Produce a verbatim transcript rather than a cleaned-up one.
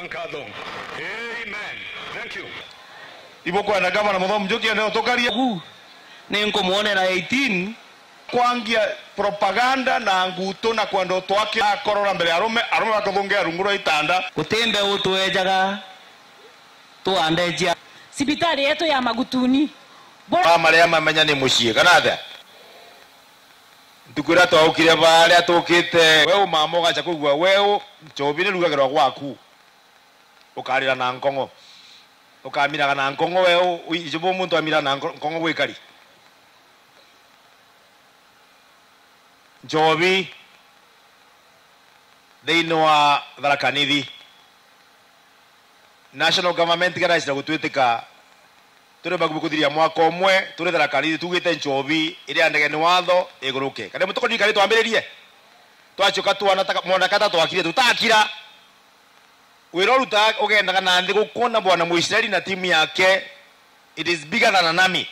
Nkatho. Amen. Thank you. Ibo kwenda gavana Muthomi Njuki ene ũtũkaria. Ku, nĩngũmwonera eighteen. Kwangia propaganda na nguto na kwenda ũtwake akorora mbere ya arũme, arũme bakũthũngĩa rungu rwa itanda. Gũtĩ mbeũ tũejaga, tũandeja. Sibitari yetu ya Magutuni. Bora. Ba marĩa mamenya nĩ mũciĩ, kana atĩa? Ntukũ ĩrĩa twaũkire barĩa tũkĩte, weũ mama ũgacha kũigua, weũ njobi nĩrugagĩrwa gwaku. Ũkarĩra na ngong'o. Ũkamiraga na ngong'o we, ũ-, ũ-, icio bo mũndũ amira na ngo-, ngong'o gwĩkari. Njobi, thĩinĩ wa Tharaka Nithi. National government ĩgacira gũtwĩtĩka tũrĩ bakuhĩ kũthiria mwaka ũmwe, tũrĩ Tharaka Nithi, tugĩte njobi ĩrĩa ndege nĩ watho ĩgũrũke. Kana mũtũkũririkana twambĩrĩrie? Twacoka twana ta, mwanaka ta twakire, tũtakira. Wĩra ũrutaga ũgendaga na nthĩ gũkũ na Bwana Mũisiraeli na timu yake, it is bigger than an army.